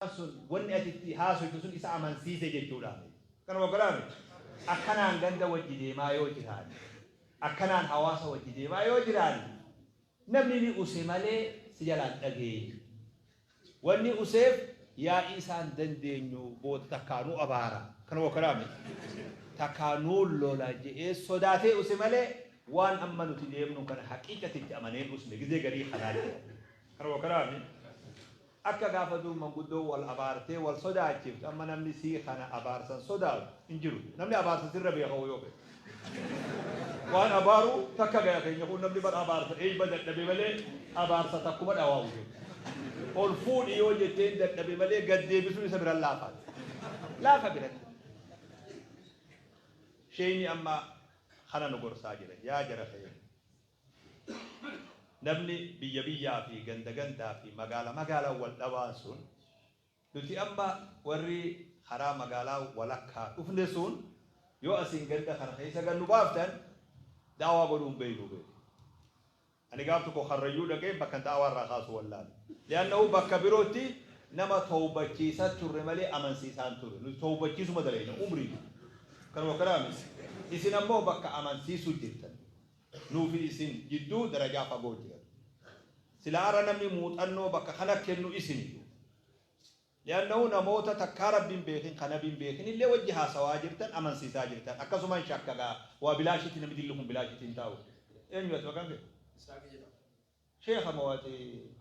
Sun wanni ati itti haasoytu sun isa amansiise jechuudha. Kanuma godhaame akkanaan ganda wajji deemaa yoo jiraanne, akkanaan hawaasa wajji deemaa yoo jiraanne, namni ni use malee si jalaan dhageenyu. Wanni useef yaa'ii isaan dandeenyu booda takkaa nu abaara. Kanuma godhaame takkaa nu lola je'ee sodaatee use malee, waan amma nuti deemnu kana haqiiqatti itti amaneen usne gizee garii kanaa jira. Kanuma godhaame akka gaafa dur manguddoon wal abaartee wal sodaachiftu, amma namni sii kana abaarsan sodaatu hin jiru. Namni abaarsa sirra beeka yoo fedhe. Waan abaaru takka gaya keenya kun, namni bar abaarsa eeyba dadhabe malee abaarsa takkuma dhawaa'u jiru. Ol fuudhi yoo jetteen dadhabe malee gad deebisuun isa biran laafaati. Laafa biratti. Sheeyni amma kana nu gorsaa jira. Yaa jara keenya. Namni biyya biyyaa fi ganda gandaa fi magaala magaalaan wal dhawaan sun, nuti amma warri karaa magaalaa walakkaa dhufne sun, yoo asiin ganda kana keessa gad nu baaftan da'awaa godhuu hin beeknu beeku. Ani gaaf tokko Karrayyuu dhaqee bakka da'awaa irraa kaasu wallaale. Li'annahu bakka birootti nama tawbachiisaa turre malee amansiisaa hin turre. Nuti tawbachiisuma dalayna umrii. Kanuma kanaamis isin ammoo bakka amansiisuu jirtan. Nuufi isin jidduu darajaa fagoo jira. Silaa arra namni muuxannoo bakka kana kennu isini. Li'annahu namoota takkaa Rabbiin beekin ka Nabiin beekin illee wajji haasawaa jirtan, amansiisaa jirtan. Akkasuman shakka gaa waa bilaashitti, namni dilli kun bilaashitti hin taa'u. Eenyu ati maqaan kee? Isaaqi jedhama. Sheekha moo ati?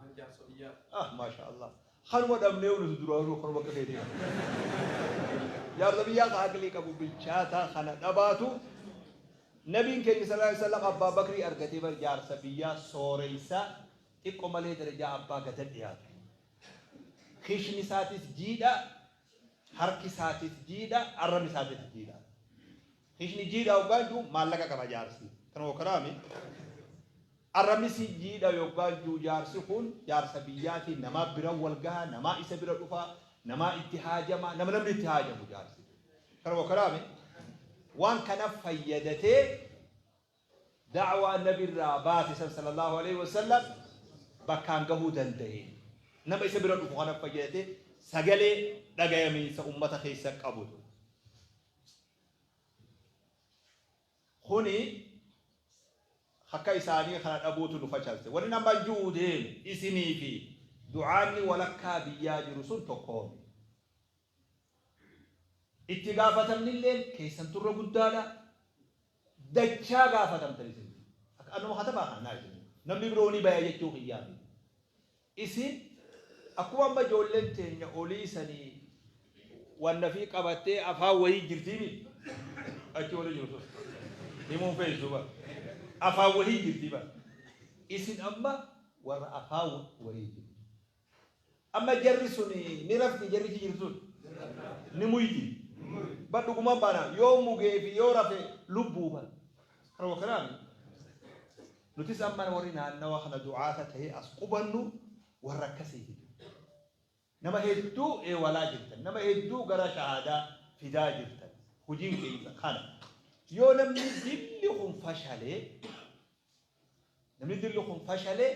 An jaarsa biyyaati. Ah, maasha Allah. Kanuma dhabnee nuti duraanuu kanuma akka keetii kana. Jaarsa biyyaa ka aqlii qabu bilchaataa kana dhabaatu. Nabiin keenya sallallahu alaihi wasallam Abbaa Bakrii argatee bar, jaarsa biyyaa sooreysa xiqqo malee darajaa abbaa gada dhiyaatu. Kishni isaatis jiidha, harki isaatis jiidha, arrabni isaatis jiidha. Kishni jiidha hoggaan jiru maallaqa qaba jaarsi. Kanuma karaami. Arrabni si jiidha yoggaan jiru, jaarsi kun jaarsa biyyaati, namaa bira wal gaha, namaa isa bira dhufa, namaa itti haajama, nama namni itti haajamu jaarsi. Kanuma karaami. Waan kana fayyadatee da'waa Nabirraa baate san sallallahu alaihi wasallam bakkaan gahuu danda'e. Nama isa bira dhufu kana fayyadatee sagalee dhagayamiinsa ummata keessa qabutu. Kuni akka isaanii kana dhabuutu nu facalse. Wanni nama ji'uu deemu isinii fi du'aanni walakkaa biyyaa jiru sun tokkoomi. Itti gaafatamnilleen keessan turre guddaadha. Dachaa gaafatamtan isin. Akka anuma katabaa kannaa isin. Namni biroo ni baya jechuu kiyyaa miti. Isin akkuma amma ijoolleen teenya olii sanii wanna fi qabattee afaan wayii jirtii miti. Achi olii jiru sun. Himuun feesisu bara. Afaan wayii jirtii bara. Isin amma warra afaan wayii jiru. Amma jarri sun ni rafti, jarri achi jirtu sun ni muyti. Bar dhugumaan baana yoo mugee fi yoo rafe lubbuu bar. Kanuma kanaami. Nutis amma warri naannawa kana du'aata ta'ee as qubannu warra akkasiiti. Nama hedduu eewalaa jirtan, nama hedduu gara shahaadaa fidaa jirtan. Hojiin keessa kana. Yoo namni dilli kun fashalee, namni dilli kun fashalee,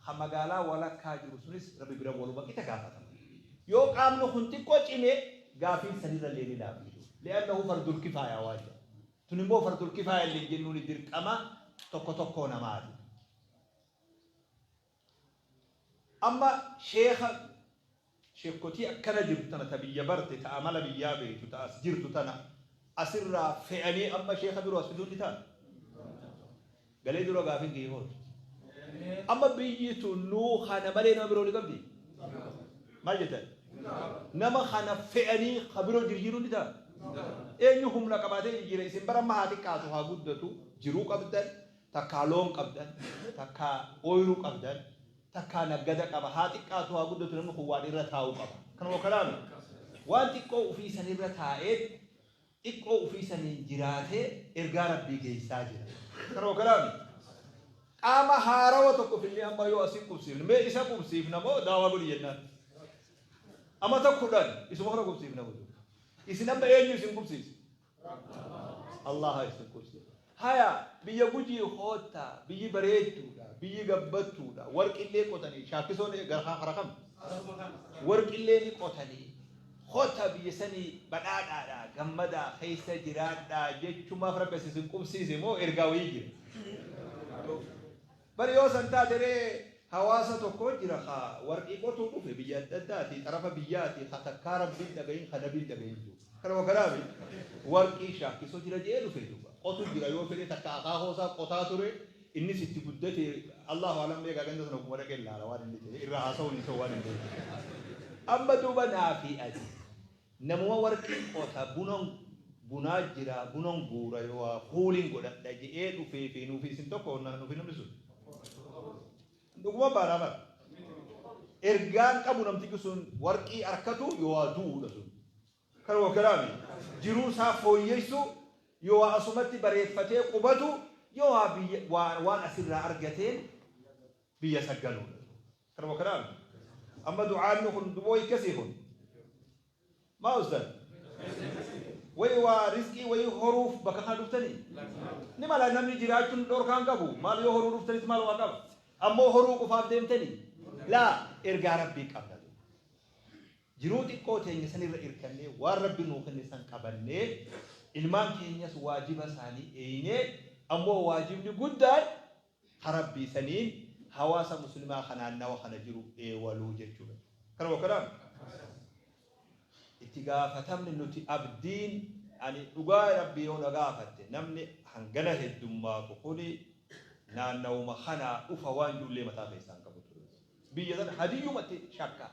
kan magaalaa walakkaa jiru sunis Rabbi bira waluma qixa gaafatama. Yoo qaamni kun xiqqoo cime, gaafiin sanirra illee ni laafti. Li'annahu fardul kifaayaa waan jedhu. Tun immoo fardul kifaayaa illee jennuun dirqama tokko tokkoo namaati. Amma sheekha sheekkotii akkana jirtu tana, ta biyya barte, ta amala biyyaa beektu, ta as jirtu tana asirraa fe'anii amma sheekha biroo as fiduun ni ta'a. Galee dura gaafin kiyya hootu. Amma biyyi tun nuu kana malee nama biroo ni qabdi? Maal jettan? Nama kana fe'anii ka biroo jirjiiruun ni ta'a? Eenyu humna qabaatee jijjiira? Isin bara amma haa xiqqaatu haa guddatu jiruu qabdan, takkaa loon qabdan, takkaa ooyiruu qabdan, takkaa naggada qaba, haa xiqqaatu haa guddatu namni kun waan irra taa'u qaba. Kanuma kanaami. Waan xiqqoo ofii sanirra taa'ee, xiqqoo ofii saniin jiraatee ergaa Rabbii geessaa jira. Kanuma kanaami. Qaama haarawa tokko finnee amma yoo asii qubsiifne, mee isa qubsiifna moo daawaa godhi jennaan? Amata 10 isuma kana qubsiifna godhu. Isin amma eenyu isin qubsiisa? Allaha isin qubsiisa. Haya, biyya Gujii koottaa, biyyi bareedduudha, biyyi gabbattuudha, warqillee qotanii, Shaakkisoon gara kara kam? Warqillee ni qotanii kota biyya sanii badhaadhaadha gammadaa keessa jiraadhaa jechumaaf Rabbi as isin qubsiise moo ergaa wayii jira? Bari yoo san taate ree hawaasa tokko jira ka warqii qotuu dhufe biyya adda addaati xarafa biyyaati ka takkaa Rabbiin dhagahin ka nabiin dhagahin jiru. Kanuma kanaafi warqii shaakkisoo jira je'ee dhufe duuba. Qotu jira yoo fedhe takka akaakoo isaa qotaa ture innis itti guddate Allahu alam mee egaa ganda sana ogguma dhaqeen laala waan inni ta'e irraa haasa'uun hin ta'u waan hin beekne. Amma duuba naafi ati namuma warqii qota bunan bunaa jira bunan guura yoo kuuliin godhadha je'ee dhufee fi nuufi isin tokko nuufi namni sun. Dhuguma baanaa bara. Ergaan qabu namtichi sun warqii arkatu yoo waa du'uudha sun. Kanuma kanaami jiruu isaa fooyyessuu yoo waa asumatti bareeffatee qubatu yoo waa biyya waan asirraa argateen biyya isa galuudha. Kanuma kanaami. Amma du'aanni kun duboo ikkasii kun. Maa ustaz? Wayi waa rizqii wayii horuuf bakka kana dhuftanii? Ni mala namni jiraachuun dhorkaan qabu. Maal yoo horuu dhuftanis maal waa qaba? Ammoo horuu qofaaf deemtanii? Laa, ergaa Rabbii qabna. Jiruu xiqqoo teenya sanirra irkannee waan Rabbi nuu kenne san qabannee ilmaan keenyas waajiba isaanii eeynee ammoo waajibni guddaan ka Rabbii saniin hawaasa muslimaa ka naannawa kana jiru eewaluu jechuudha. Kanuma kanaam itti gaafatamni nuti abdiin ani dhugaa Rabbii yoo na gaafatte namni hangana heddummaatu kuni naannawuma kanaa dhufa waan jiruullee mataa keessaa hin qabu ture. Biyya sana hadiyyumatti shakka.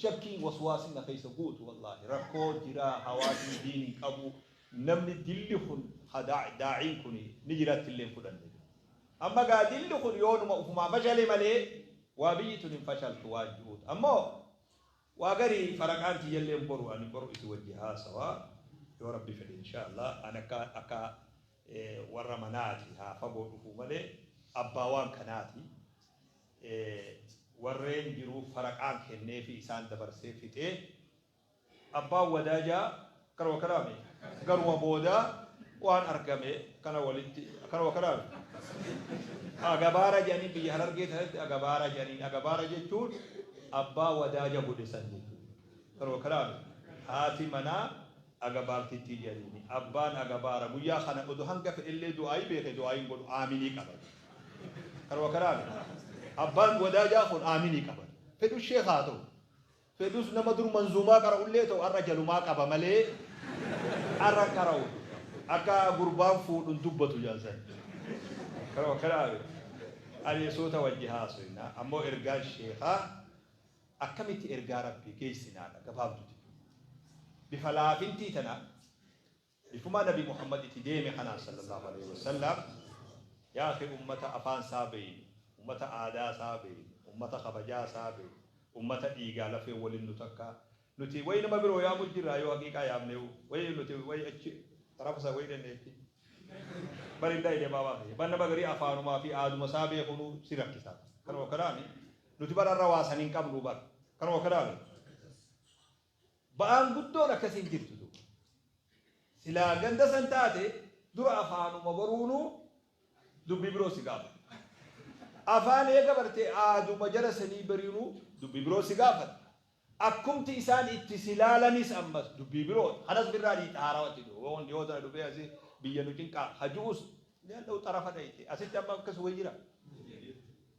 Shakkiin waswaasni na keessa guutu wallaahi. Rakkoo jira hawaasni diin hin qabu. Namni dilli kun ka daa'iin kun ni jiraatti illee hin fudhanne. Amma gaa dilli kun yoonuma ufumaa fashale malee waa biyyi tun hin fashaltu waan ji'uut. Ammoo waa garii faraqaan tiyyalleen boru ani boru isi wajji haasawa yoo Rabbi fedhe inshaa Allah ani akka akka warra manaati haa fagoo dhufuu malee abbaa waan kanaati. Warreen jiruu faraqaan kenneefii isaan dabarsee fixee abbaan wadaajaa karuma kanaami garuma boodaa waan argame kana walitti karuma kanaami agabaara jedhanii biyya Harargee tanatti agabaara jedhaniin agabaara jechuun abbaa wadaaja godhe san jechuudha karuma kanaami haati manaa agabaartittii jedhaniini abbaan agabaara guyyaa kana odo hanga fedhellee du'aayii beeke du'aayiin godhu aaminii qaba Kanuma kanaaf abbaan wadaajaa kun aaminii qaba. Fedhus sheekha haa ta'u. Fedhus nama dur manzuumaa qara'ullee ta'u har'a jalumaa qaba malee har'a qara'u. Akka gurbaan fuudhun dubbatu jaalsan. Kanuma kanaaf ani suuta wajji haasofna. Ammoo ergaan sheekhaa akkamitti ergaa Rabbii geessinaadha gabaabduti. Bifa laafintii tana Bifuma Nabi Muhammad itti deeme kanaan sallallahu aleyhi wa sallam yaa akhi ummata afaan isaa beeynu, ummata aadaa isaa beeynu, ummata kabajaa isaa beeynu, ummata dhiigaa lafee walin nu takka nuti way nama biroo yaamu jirraa yoo haqiiqaa yaamneyu way nuti way achi xarafa san way dhenne achi bar hin dhayne baabaa kiyya bar nama garii afaanumaa fi aaduma isaa beekunu si rakkisaa kanuma kanaami nuti bar arra waa san hin qabnu bar kanuma kanaami Ba'aan guddoon akkasii hin jirtu duuba. Silaa ganda san taate dura afaanuma baruunuu dubbii biroo si gaafata. Afaan eega barte aaduma jara sanii bariinuu dubbii biroo si gaafata. Akkumti isaan itti si laalanis ammas dubbii birooti. Kanas birraa dhiita haarawatti dhufe. Waan dhiyoo tana dhufee asii biyya nu cinqaa haju'us li'annahu xarafa dhayte. Asitti amma akkas wayi jira.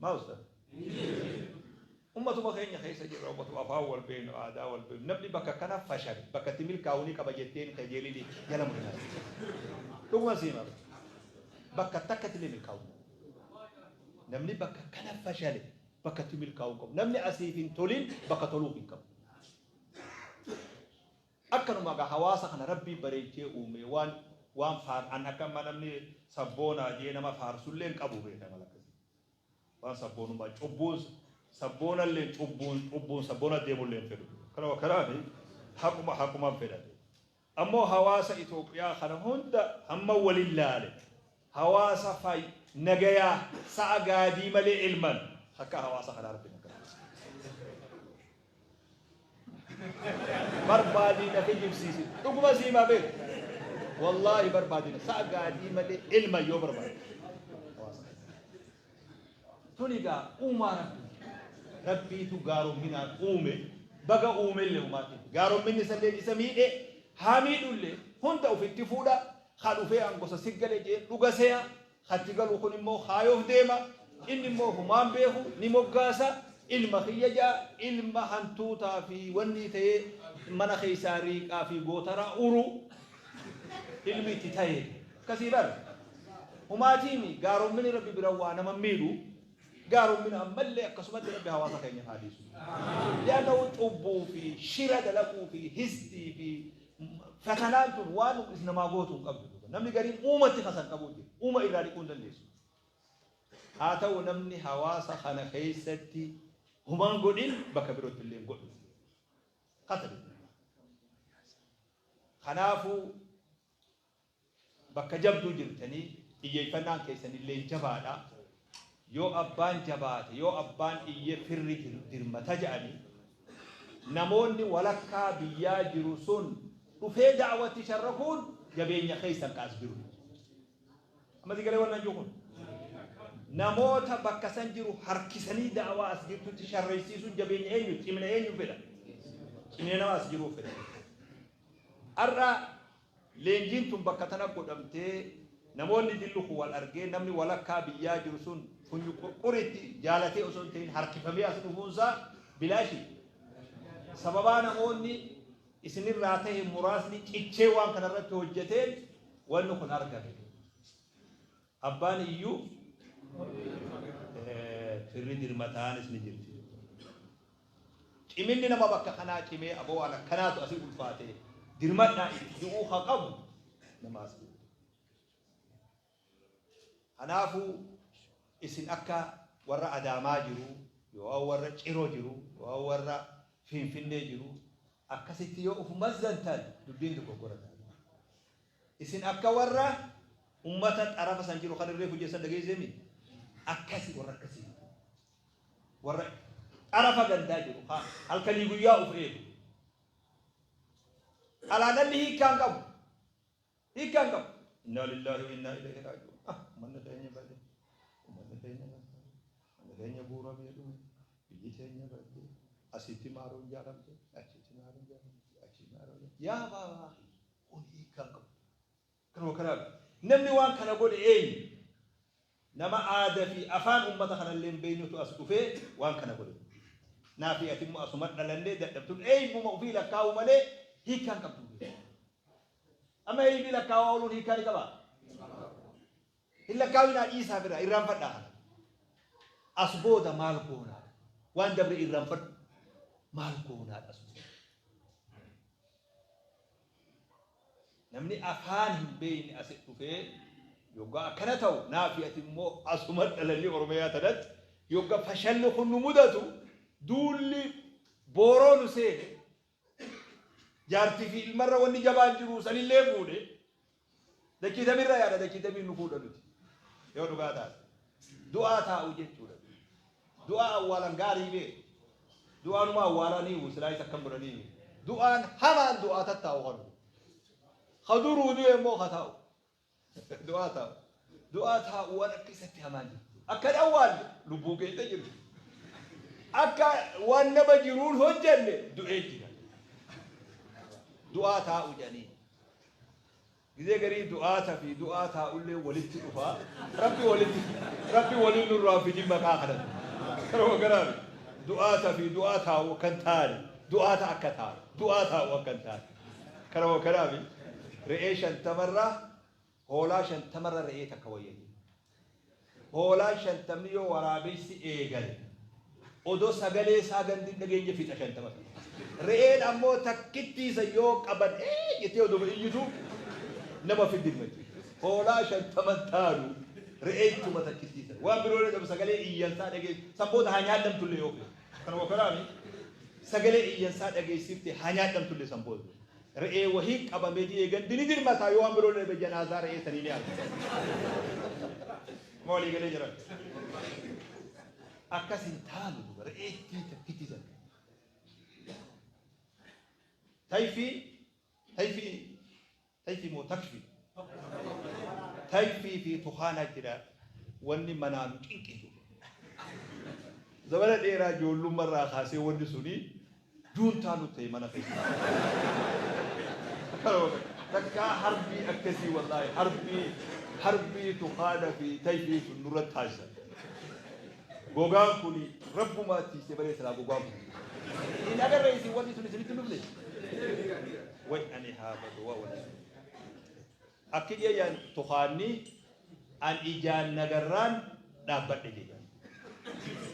Maa ustaz? Ummatuma keenya keessa jirra, ummatuma afaan wal beeknu, aadaa wal beeknu. Namni bakka kana fashale, bakka itti milkaa'u ni qaba jettee hin kajeelini jala murtaa'e. Dhuguma sii hima. Bakka takkatti illee milkaa'u. Namni bakka kana fashale bakka itti milkaa'u hin qabu. Namni asiif hin tolin bakka toluuf hin qabu. Akkanuma egaa hawaasa kana Rabbiin bareechee uume waan waan faar an akka amma namni sabboonaa jee nama faarsullee hin qabu beeka mala akkasii. Waan sabboonummaa cubbuun sabboonallee cubbuun cubbuun sabboona deemullee hin fedhu. Kanuma kanaafi haquma haquman fedhate. Ammoo hawaasa Itoophiyaa kana hunda hamma walin laale hawaasa fay nagayaa sa'a gaadii malee ilman akka hawaasa kanaa Rabbiin akka barbaadii na kijibsiisi dhuguma sii himaa beeku wallaahi barbaadina sa'a gaadii malee ilma yoo barbaade tun egaa uumaa rabbi. Rabbiitu gaaromminaan uume. Baga uumellee umaatiin gaaromminni isallee isa miidhe haa miidhullee hunda ofitti fuudha. Haa dhufee an gosa siggale jee dhuga se'a. Hatti galu kun immoo haayoof deema. Inni immoo humaan beeku ni moggaasa. Ilma kiyya ja'a, ilma hantuutaa fi wanni ta'ee mana keessaa riiqaa fi gootaraa uru ilmi itti ta'e akkasii bara. Humaatiimi gaarommini Rabbi bira waa nama miidhu. Gaarommina ammallee akkasumatti Rabbi hawaasa keenya haa dhiisu. Li'annahu cubbuu fi shira dalaguu fi hisdii fi fatanaan tun waan namaa gootu hin qabdu. Namni gariin uumatti kasan qabu jira. Uuma irraa dhiquu hin dandeessu. Haa ta'u, namni hawaasa kana keessatti humaan godhin bakka birootti illee hin godhu. Katabe. Kanaafuu bakka jabduu jirtanii xiyyeeffannaan keessan illee jabaadha. Yoo abbaan jabaate, yoo abbaan iyyee firri dirmata jedhanii, namoonni walakkaa biyyaa jiru sun dhufee da'watti sharrakuun jabeenya keessan kaas jiru. Amma si galee wannan jiru kun. Namoota bakka san jiru harkisanii da'waa as jirtutti sharreessiisuun jabeenya eenyu, cimina eenyu fedha? Cimina nama as jiruuf fedha. Har'a leenjiin tun bakka tana godhamtee namoonni dillu kun wal argee namni walakkaa biyyaa jiru sun funyu qurquritti jaalatee osoo hin ta'in harkifamee as dhufuunsaa bilaashi. Sababaa namoonni isinirraa ta'e muraasni cichee waan kanarratti hojjeteen wanni kun argame. Abbaan iyyuu firri dirmataanis ni jirti. Ciminni nama bakka kanaa cimee aboo waan akkanaatu asii ulfaate dirmadhaa itti du'uu haa qabu nama as jiru. Kanaafuu isin akka warra Adaamaa jiru, yoo warra Ciroo jiru, yoo warra Finfinnee jiru akkasitti yoo uf mazzantan dubbiin dogoggora taati. Isin akka warra ummata xarafa san jiru kan irree hojjeessan dhageessemi akkasi, warra akkasii, warra xarafa gandaa jiru halkanii guyyaa uf eegu. Alaalalli hiikkaan qabu. Hiikkaan qabu. Inna lillahi wa inna ilayhi raaji'uun. Ah, uummanni keenya bade. Uummanni keenya bade. Uummanni keenya guuramee dhume. Biyyi keenya badde. Asitti maaroon jaaramte. Achitti maaroon jaaramte. Achi maaroon jaaramte. Yaa baabaa, kun hiikkaan qabu. Kanuma kanaaf namni waan kana godhe eenyu? Nama aadaa fi afaan uummata kanallee hin beeknutu as dhufee waan kana godhe. Naa fi ati immoo asuma dhalannee dadhabtuun eeybuma ofii lakkaa'u malee hiikkaan qabdu. Amma eeybii lakkaa'uu ooluun hiikkaa ni qabaa? Hin lakkaa'inaa, dhiisaa bira irraanfadhaa kana. As booda maal goonaa? Waan dabre irraanfadhu. Maal goonaa as booda? Namni afaan hin beekne asi dhufee yoggaa akkana ta'u, naa fi ati immoo asuma dhalannee Oromiyaa tanatti yogga fashalli kun nu mudatu, duulli booroo nu seene, jaartii fi ilmarra wanni jabaan jiru sanillee fuudhe dachii tamirra yaada, dachii tamiin nu fuudha nuti yoo dhugaa taate. Du'aa taa'u jechuudha. Du'aa awwaalan gaarii beeku. Du'aanuma awwaalanii silaayis akkam godhanii, du'aan hamaan du'aa tattaa'u kanu kaduruu du'e immoo ka taa'u du'aa taa'u. Du'aa taa'u waan akka isatti hamaan jirtu akka hin awwaalle lubbuu keessa jirtu, akka waan nama jiruun hojjenne du'ee jira. Du'aa taa'u jedhanii gizee garii du'aata fi du'aa taa'ullee walitti dhufa. Rabbi walitti, Rabbi waliin nurraa fidin maqaa kanatti. Karuma kanaan du'aata fi du'aa taa'u akkan taane, du'aata akka taa'u, du'aa taa'u akkan taane. Karuma kanaan re'ee 50rraa, hoolaa 50rra re'ee takka wayya. Hoolaan 50ni yoo waraabessi eegale odoo sagalee isaa gandi hin dhageenye fixa 50. Re'een ammoo takkittiisa yoo qaban ee jettee odoo iyyitu nama fiddirmatti. Hoolaa 50 taanu re'eechuma takkittiisa. Waan biroo dhabu sagalee iyyansaa dhageessu. San booda haa nyaadhamtullee yoo feete. Kanuma kanaami sagalee iyyansaa dhageessifte haa nyaadhamtullee san booda. Re'ee wahii qabamee ji'ee gandi ni dirmataa, yoo waan biroo dhabe janaazaa re'ee sanii ni arga. Ma walii galee jiran. Akkas hin taanu duba re'eettii takkitti sana. Tayfii, tayfii, tayfii moo takfii? Tayfii fi tukaanaa jira wanni manaa nu cinqisu. Zamana dheeraa ijoollummarraa kaasee wanni suni juuntaa nu ta'e mana keessa. Takkaa harbii akkasii wallaahi harbii tukaana fi tayfii sun nurra taasisan. Gogaan kun rabbumaa tiise malee silaa gogaan kun. Hin agarre isin wanni sun isinitti hin dhufne. Way ani haa badu waa wanni sun. Akki jeeyaan tukaanni an ijaan nagarraan dhaabbadhe jeeyaan.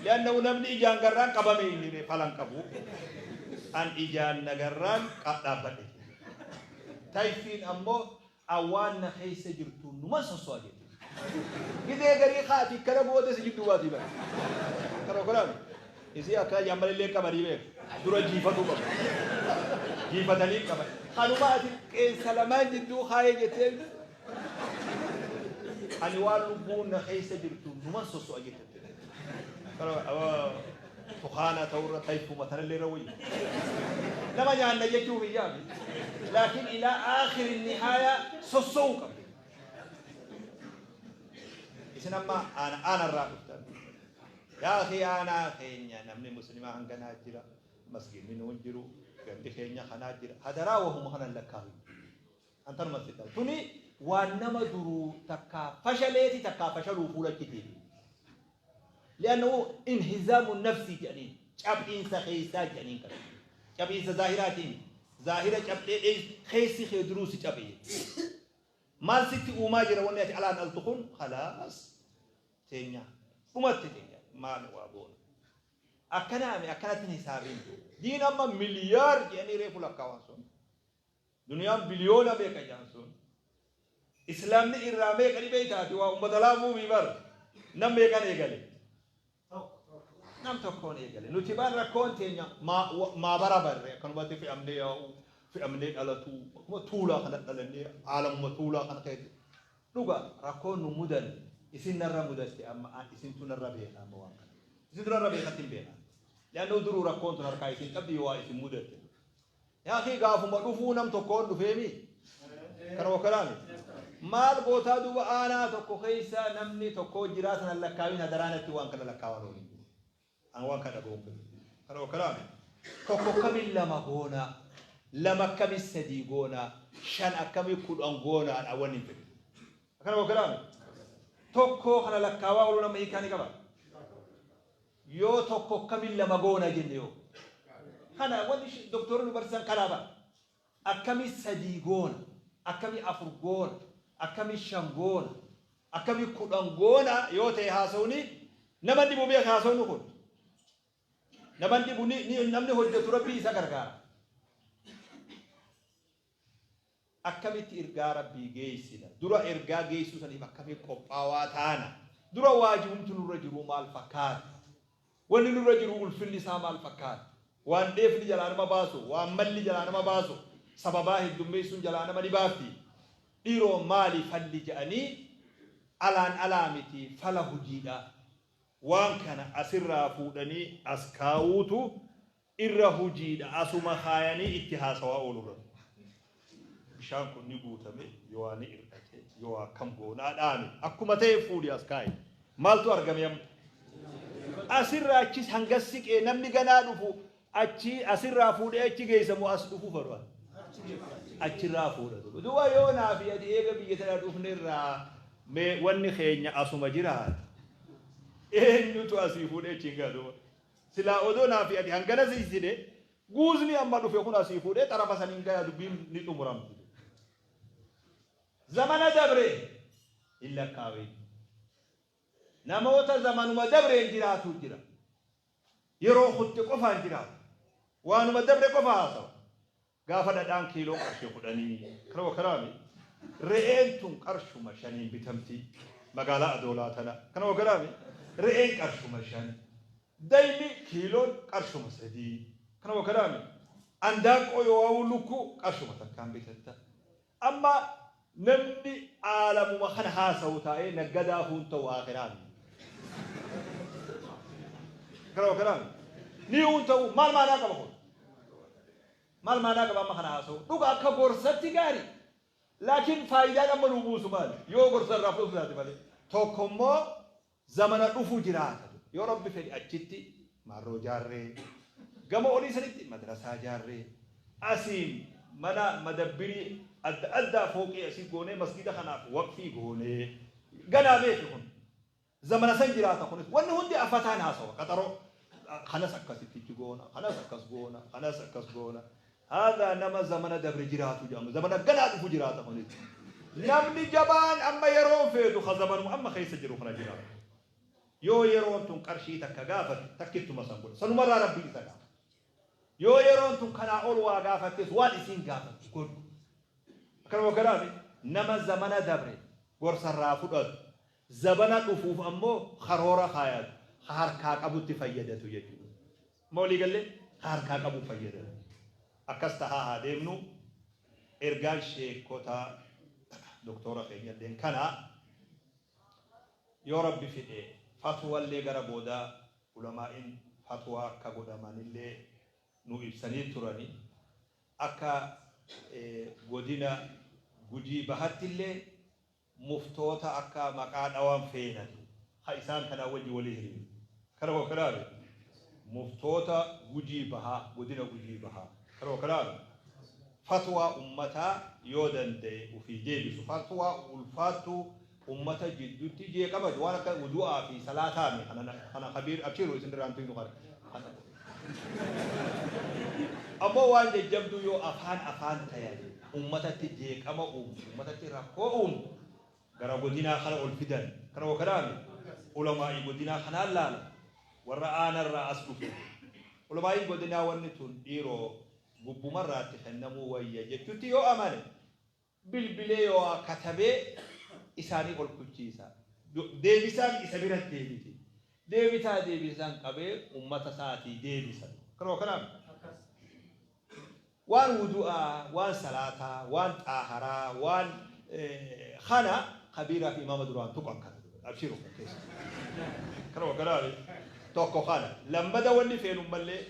Li'annahu namni ijaan garraan qabame inni falan qabu. An ijaan nagarraan dhaabbadhe. Tayfiin ammoo an waan na keessa jirtu numan sosso'a jette. Gizee garii kaati kana booda si jidduu baatii bara. Kana okolaami. Isii akkana jammalillee qabanii beeku. Dura jiifatuu qabu. Jiifatanii qaban. Kanuma ati qeensa lamaan jidduu kaayee jettee ani waan lubbuun na keessa jirtu numan sosso'a jette. Kana tukaana ta'urra tayfuma tanallee irra wayya. Nama nyaanna jechuuf hin yaami. Laakiin ilaa aakhiri nihaaya sosso'uu qabdi. Isin amma aanarraa dhuftan. Yaa akhi aanaa keenya namni muslimaa hanganaa jira. Masgiidni nuun jiru. Gandi keenya kanaa jira. Hadaraa wahuma kanan lakkaa'u. Antanuma sitta. Tuni waan nama duruu takkaa fashaleeti takkaa fashaluu fuulachitiiti. Li'annahu inhizaamu nafsii jedhaniin cab'iinsa keessaa jedhaniin kana. Cab'iinsa zaahiraatiin zaahira cabxee keessi kee duruu si cabe. Maal sitti uumaa jira wanni ati alaan altu kun khalaas teenya dhumatti teenya maal waa goona. Akkanaami akkanatti hin hisaabiin. Diin amma miliyaar jedhanii reefu lakkaawan sun. Duniyaan biliyoona meeqa jedhan sun. Islaamni irraa meeqa dhibee taati waa ummata laafuu mi bar. Nam meeqan eegale? Nam tokkoon eegale. Nuti bar rakkoon teenya maa bara barre akkanumatti fe'amnee yaa'u fe'amnee dhalatu akkuma tuulaa kana dhalannee aalamuma tuulaa kana keessa. Dhuga rakkoon nu mudan isin narra mudatte amma isintu narra beeka amma waan kana. Isintu narra beekatti hin beeka. Leannoo duruu rakkoon tun harkaa isin qabdi yoo waa isin mudatte. Yaa akii gaafuma dhufuu nam tokkoon dhufeemi. Kana wakkalaa miti. Maal gootaa duuba aanaa tokko keessa namni tokko jiraa sana lakkaawin hadaraa natti waan kana lakkaawan oolin. An waan kana dhaga'uun fedhu. Kana wakkalaa miti. Tokko akkamin lama goonaa, lama akkamin sadii goonaa, shan akkamin 10 goonaa dha wanni hin fedhu. Kana wakkalaa miti. Tokko kana lakkaawaa ooluu nama hiikaa ni qaba. Yoo tokko akkamin lama goona jenne yoo. Kana wanni doktorri nu barsiisan kanaa bara. Akkami sadii goona, akkami afur goona, akkami shan goona, akkami 10 goona yoo ta'e haasawni nama dhibu beeka haasawni kun. Nama dhibu namni hojjetu rabbii isa gargaara. Akkamitti ergaa Rabbii geessina? Dura ergaa geessuu saniif akkamitti qophaawaa taana? Dura waajibumti nurra jiruu maal fakkaata? Wanni nurra jiru ulfinni isaa maal fakkaata? Waan dheefni jalaa nama baasu, waan malli jalaa nama baasu, sababaa heddummeessuun jalaa nama ni baafti. Dhiiroo maali falli je'anii alaan alaa miti fala hujiidha. Waan kana asirraa fuudhanii as kaawuutu irra hujiidha asuma kaayanii itti haasawaa oolurra. Bishaan kun ni guutame yoo ni ir'ate yoo akkam goonaa dhaame akkuma ta'e fuudhi as kaayi. Maaltu argame amma? Asirraa achis hanga siqee namni ganaa dhufu achi asirraa fuudhee achi geessa moo as dhufu fadhu? Achirraa fuudha. Duuba yoo naa fi ati eega biyya tana dhufnerraa mee wanni keenya asuma jiraata. Eenyutu asii fuudhee achi hin ga'a duuba? Silaa odoo naa fi ati hangana siysine guuzni amma dhufe kun asii fuudhee xarafa saniin gaya dubbiin ni xumuramti. Zamana dabre hin lakkaawin. Namoota zamanuma dabreen jiraatu jira. Yeroo kutte qofaan jiraatu. Waanuma dabre qofa haasawa. Gaafa dhadhaan kiiloon qarshii kudhanii kana wakalaami. Re'een tun qarshuma shaniin bitamti. Magaalaa Adoolaa tana kana wakalaami. Re'een qarshuma shan. Daymi kiiloon qarshuma sadii kana wakalaami. Andaaqqoo yoo waawuu lukkuu qarshuma takkaan bitatta. Amma namni aalamuma kana haasawu taa'ee naggadaa fuun ta'u aakhiraami. Kana wakalaami. Ni uun ta'u maal maanaa qaba kun? Maal maanaa qaba amma kana haasa'u? Dhuga akka gorsatti gaarii. Laakiin faayidaan amma nuu buusu maali? Yoo gorsa irraa fudhatu taate malee. Tokko immoo zamana dhufu jiraata. Yoo Rabbi fedhe achitti Maarroo jaarree, gama olii sanitti madrasaa jaarree, asiin mana madabbirii adda addaa fooqii asii goonee masgida kanaaf waqfii goonee ganaa beeki kun zamana san jiraata. Kunis wanni hundi afataan haasawa qaxaroo kanas akkasitti goona, kanas akkas goona, kanas akkas goona. Haadha nama zamana dabre jiraatu jedhama, zamana ganaa dhufu jiraata. Kunis namni jabaan amma yeroon feetu ka zamanuma amma keessa jiru kana jiraatu. Yoo yeroon tun qarshii takka gaafate, takkittuma san godha, sanumarraa Rabbii isa gaafata. Yoo yeroon tun kanaa ol waa gaafattes, waan isiin gaafattu godhu. Akkanuma kanaaf nama zamana dabre gorsarraa fudhatu, zabana dhufuuf ammoo karoora kaayatu, ka harkaa qabutti fayyadatu jechuudha. Amma walii gallee, ka harkaa qabu fayyadatu. Akkas tahaa haa deemnu. Ergaan sheekota doktora keenyalleen kana. Yoo Rabbi fedhe fatwallee gara boodaa ulamaa'in fatwaa akka godhamanillee nu ibsanii turani. Akka godina Gujii Bahattillee muftoota akka maqaa dhawan feenatu ka isaan kanaa wajji walii hiriiru. Kana wakkalaame muftoota Gujii Bahaa, godina Gujii Bahaa, kana wakkalaame fatwaa ummataa yoo danda'e ufii deebisu, fatwaa ulfaattuu ummata jiddutti jeeqama waan akka wudu'aa fi salaataami kana kana kabiir abshiru isin irraan tuynu kana. Ammoo waan jajjabduu yoo afaan afaan tayan ummatatti jeeqama uumu, ummatatti rakkoo uumu, gara godinaa kana ol fidan. Kana wakanaami ulamaa'ii godinaa kanaan laala warra aanarraa as dhufe. Ulamaa'iin godinaa wanni tun dhiiroo gubbumarraatti kennamuu wayya jechutti yoo amane, bilbilee yoo katabee isaanii ol kuchiisa. Deebisaan isa bira deebiti. Deebisaa deebisaan qabee ummata isaatii deebisa. Kanuma kanaaf waan wudu'aa, waan salaataa, waan xaaharaa, waan kana kabiiraa fi imaama duraan tuqan kana abshiru keessa. Kanuma kanaaf tokko kana. Lammada wanni feenu mallee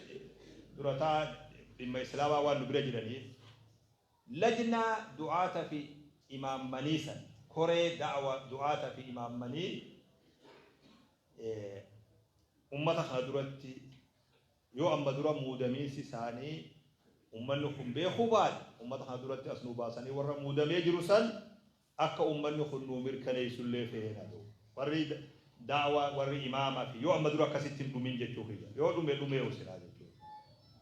durataa dhimma islaamaa waan nu bira jiraniif, lajnaa du'aata fi imaammanii san, koree da'wa du'aata fi imaammanii, ummata kana duratti yoo amma dura muudamiinsi isaanii ummanni kun beekuu baate, ummata kana duratti as nu baasanii warra muudamee jiru san akka ummanni kun nuu mirkaneessullee feena. Warri da'wa, warri imaamaa fi yoo amma dura akkasitti hin dhumin jechuu kiyya. Yoo dhume dhumee usilaa jechuudha.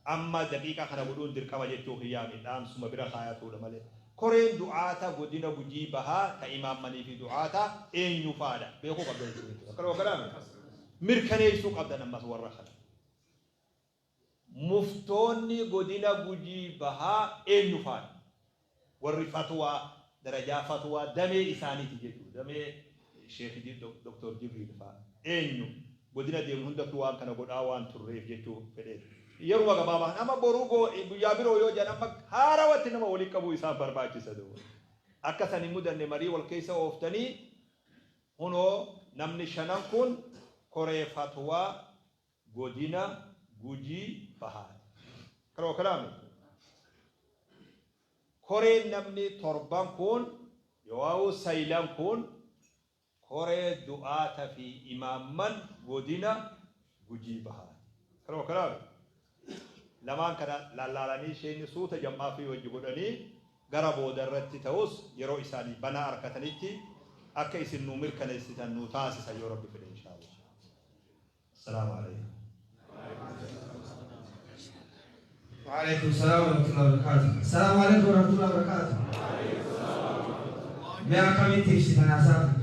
Amma daqiiqaa kana godhuun dirqama jechuu kiyyaami, dhaamsuma bira kaayatuudha malee. Koreen du'aata godina Gujii Bahaa ta imaammanii fi du'aata eenyu faadha beekuu qabda jechuudha. Akkanuma kanaami mirkaneessuu qabdan ammas warra kana. Muftoonni godina Gujii Bahaa eenyu faadha? Warri fatwaa darajaa fatwaa damee isaaniiti jechuudha. Damee Sheekh Dr. Jibriil faa eenyu? Godina deemu hundattuu waan kana godhaa waan turreef jechuu fedheeti. Yeruma gabaabaa amma boruu guyyaa biroo yoo jedhan, amma haarawatti nama walii qabuu isaan barbaachisa. Akka san hin mudanne marii wal keessa ooftanii, hunoo namni shanan kun koree fatwaa godina Gujii Bahaati. Kanuma kanaami. Koreen namni torban kun yoo saylan kun koree du'aata fi imaamman godina Gujii Bahaati. Kanuma kanaami. Lamaan kana lallaalanii isheen suuta jam'aa fi wajji godhanii gara booda irratti ta'us yeroo isaanii banaa argatanitti akka isin nu mirkaneessitan nu taasisa yoo Rabbi fedhe, inshaallah. Assalaamu alaikum. وعليكم السلام ورحمة الله وبركاته. السلام عليكم ورحمة الله وبركاته. Mee akkamitti ibsitan haasaa?